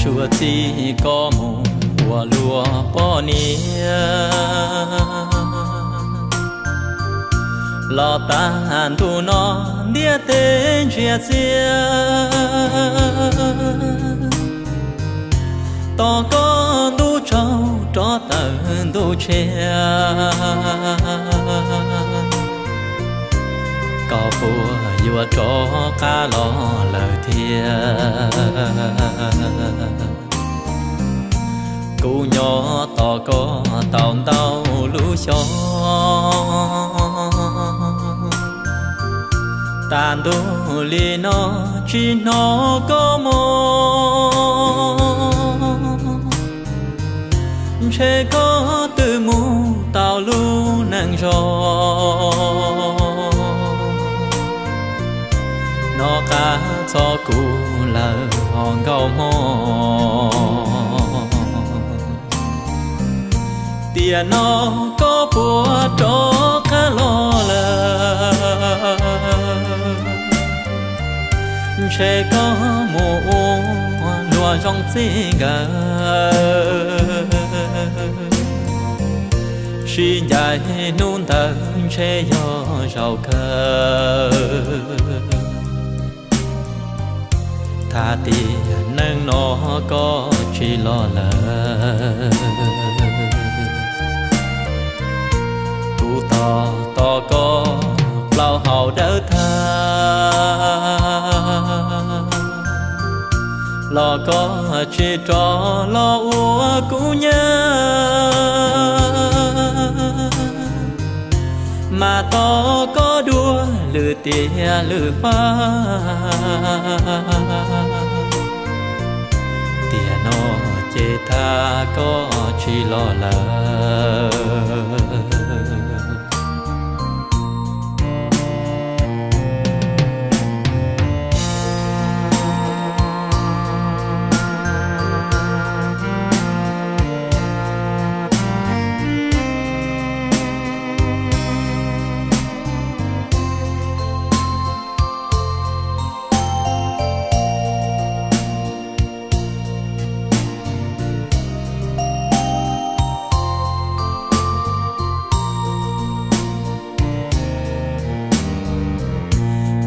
Suav txij koj mus ua luag poj niam, los tag ntuj no ntiaj teb ntsia txiag. Tos koj ntuj tsaug rov tawm ntuj tshiab, koj puas yuav rov qab los lawm thiab? Kuv nyob tos koj tau ntau lub xyoo, tas ntuj li no tsis hnov koj moo. Ntshe koj twb mus tau lub neej zoo, nov qab txog kuv lawm ho nkauj hmoob. Tiam no koj puas rov qab los lawm? Ntshe koj mus ua luag zoo txij nkawm, sib ncaim hnub ntawd ntshe yog zaum kawg. Thaj tiam neej no koj tsis los lawm, kuv tos tos koj plaub hau dawb tag, los koj tsis rov los ua kuv nyab, mas tos koj dua lwm tiam lwm fab. Tiam no ces thaj koj tsis los lawm.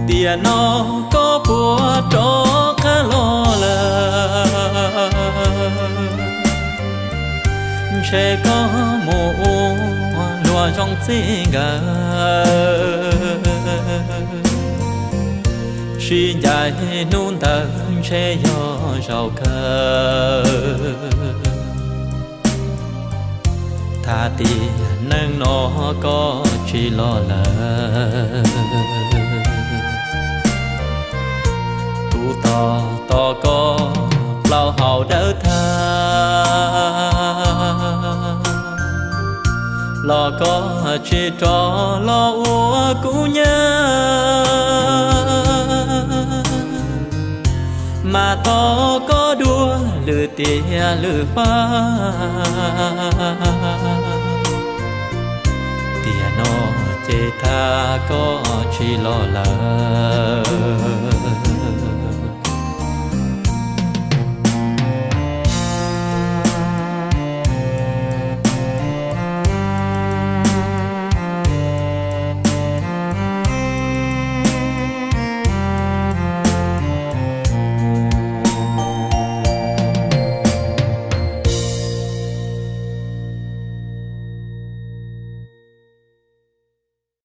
Tiam no koj puas rov qab los lawm? Ntshe koj mus ua luag zoo txij nkawm, sib ncaim hnub ntawd ntshe yog zaum kawg. Thaj tiam neej no koj tsis los lawm, kuv tos tos koj plaub hau dawb tag, los koj tsis rov los ua kuv nyab, mas tos koj dua lwm tiam lwm fab. Tiam no ces thaj koj tsis los lawm.